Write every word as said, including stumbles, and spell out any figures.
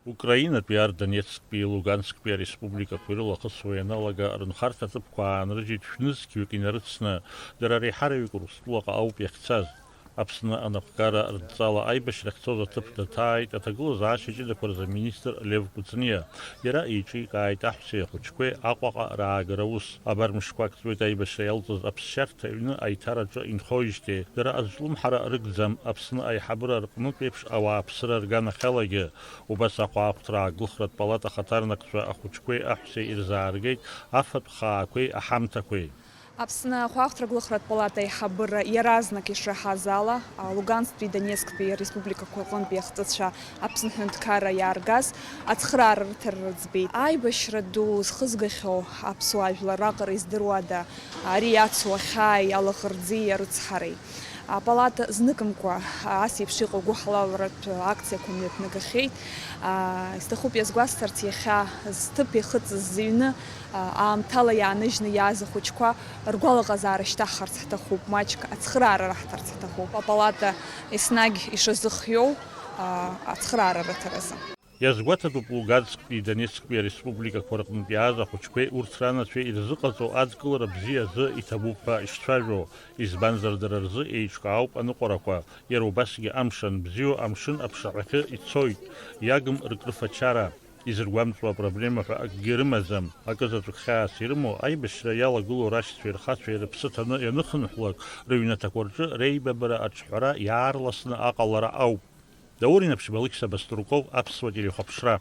Украинатәи ар Донецктәи Луганцктәи ареспубликақәа ирылахысуа ианалага рынхарҭа ҭыԥқәа аанрыжьит шәнызқьҩык инарыцны, дара реиҳараҩык Урыстәылаҟа ауп иахьцаз. Аԥсны анапхгара рыдҵала аибашьра ахьцоз аҭыԥ даҭааит аҭагылазаашьа ҷыдақәа рзы аминистр Лев Кәыҵниа. Иара еиҿикааит аҳәсеи ахәыҷқәеи Аҟәаҟа раагара аус. Абар мышқәак ҵуеит аибашьра иалҵыз аԥсшьарҭа аҩны аиҭараҿы инхоижьҭеи. Дара азҿлымҳара рыгӡам Аԥсны аиҳабыра рҟнытә еиԥш ауааԥсыра рганахьалагьы. Убас ахәаахәҭра ааглыхратә палата ахаҭарнакцәа ахәыҷқәеи аҳәсеи ирзааргеит афатә хаақәеи аҳамҭақәеи. Аԥсны ахәаахәҭра аглыхратә палата аиҳабыра иаразнак ишраҳаз ала, а, Луганцктәи Донецктәи ареспубликақәа рҟынтәи ахҵәацәа Аԥсны аҳәынҭқарра иааргаз ацхыраара рыҭара рыӡбеит. Аибашьра ду зхызгахьоу аԥсуаа жәлар раҟара издыруада ари иацу ахьааи алаӷырӡи арыцҳареи? Апалата зныкымкәа ас еиԥш иҟоу гәыҳалалратә акциақәа мҩаԥнагахьеит. Исҭахуп иазгәасҭарц, иахьа зҭыԥ иахыҵыз зыҩны аамҭала иааныжьны иааз ахәыҷқәа ргәалаҟазаара шьҭаҳхарц ҳҭахуп, маҷк ацхыраара раҳҭарц ҳҭахуп. Апалата еснагь ишазыхиоу ацхыраара рыҭаразы. Иазгәаҭатәуп Луганцктәи Донецктәи ареспубликақәа рҟнытә иааз ахәыҷқәеи урҭ ранацәеи ирзыҟаҵоу адкылара бзиа азы иҭабуп ҳәа ишцәажәо, избанзар дара рзы еиҿкаауп аныҟәарақәа, иара убасгьы амш анбзиоу амшын аԥшаҳәахьы ицоит, иагым ркрыфачара. Изыргәамҵуа апроблема ҳәа акгьы рымаӡам, акызаҵәык хьаас ирымоу аибашьра иалагылоу рашьцәеи рхацәеи рыԥсы ҭаны ианыхынҳәлак, рыҩнаҭақәа рҿы реибабара аҿҳәара иаарласны аҟалара ауп. Даур Инаԥшьба, Алықьса Баструков, Аԥсуа телехәаԥшра.